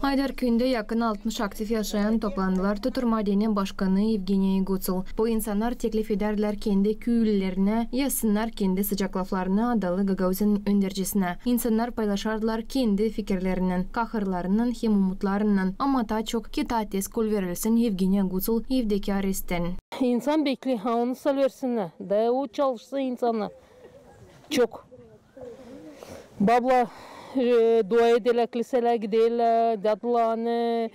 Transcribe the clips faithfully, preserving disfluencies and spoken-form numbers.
Aydar küüyündä yakın altmış aktiv yaşayan toplandılar Tuturma deyni başkanı Evgeniya Gutul. Bu insannar teklif edärdilär kendi küülülerinä yazsınnar kendi sıcak laflarını adalı Gagauziya'nın öndercisinä. İnsannar paylaşardılar kendi fikirlerinin, kahırlarının hem umutlarının, ama taa çok, ki taa tez kolverilsin Evgeniya Gutul evdeki arestän. İnsan bekley, ha, onu salversinnär. Da o çalışsın insanı. Çok. Bablar, e, dua ederlär, kliselär giderlär, dadılarını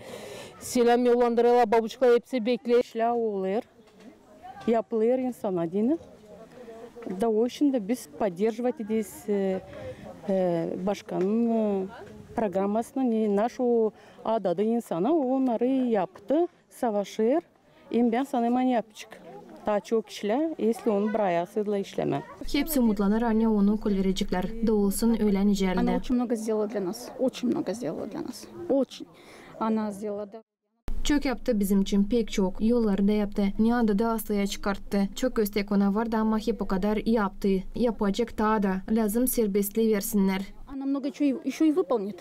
selâm yollandırêrlar, babuçkalar hepsi bekleer. İşlär olêr, yapılêr insana, deyni. Da o için dä biz поддерживать ederiz, e, e, başkanın, e, programmasını, ne, naş o adadı insana, o onnarı yaptı, savaşêr. Hem bän sanêrım, ani yapacek taa çok işlär, если onu brayarsıydılar işlemää. Hepsi umutlanêr, ani onu kolvereceklär. Da olsun ölä nicä tä. Она очень много сделала для нас. Очень много сделала для нас. Очень. Она сделала дорогу. Çok yaptı bizim için, pek çok. Yolları da yaptı. Ne adadı aslıya çıkarttı. Çok istek ona vardı, ama hep o kadar yaptı. Yapacek taa da. Lääzım serbestliyi versinnär. Она много чего ещё и выполнит.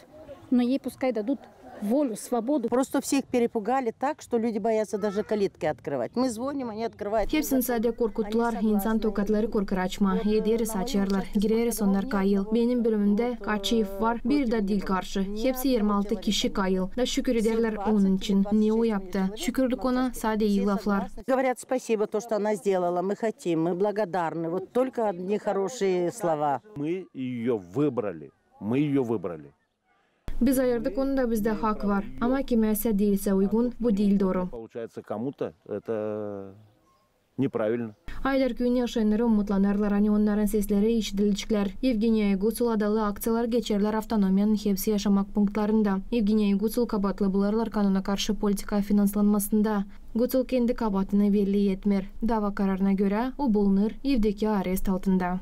Но ей пускай дадут волю, свободу. Просто всех перепугали так, что люди боятся даже калитки открывать. Мы звоним, они открывают. Hepsini sade korkuttular, insan tokatları korkêr açmaa. Ederiz, açêrlar. Gireriz, onnar kayıl. Benim bölümümdä kaç ev var, bir dä diil karşı. Hepsi irmi altı kişi kayıl. Da şükür ederlär onun için, ne o yaptı. Şükürlük ona, sade ii laflar. Говорят, спасибо, то, что она сделала, мы хотим, мы благодарны. Вот только одни хорошие слова. Мы её выбрали. Мы её выбрали. Biz ayırdık onu da, bizdä hak var. Ama kimäsä diilsä uygun, bu diil dooru. Получается, кому-то это неправильно. Aydar küüyün yaşayannarı umutlanêrlar, ani onnarın sesleri işidileceklär. Evgeniya Gutul adalı akţiyalar geçerlär avtonomiyanın hepsi yaşamak punktlarında. Evgeniya Gutul kabaatlı bulêrlar kanuna karşı politika finanslanmasında. Gutul kendi kabaatını belli etmeer. Dava kararına görä, o bulunêr evdeki arest altında.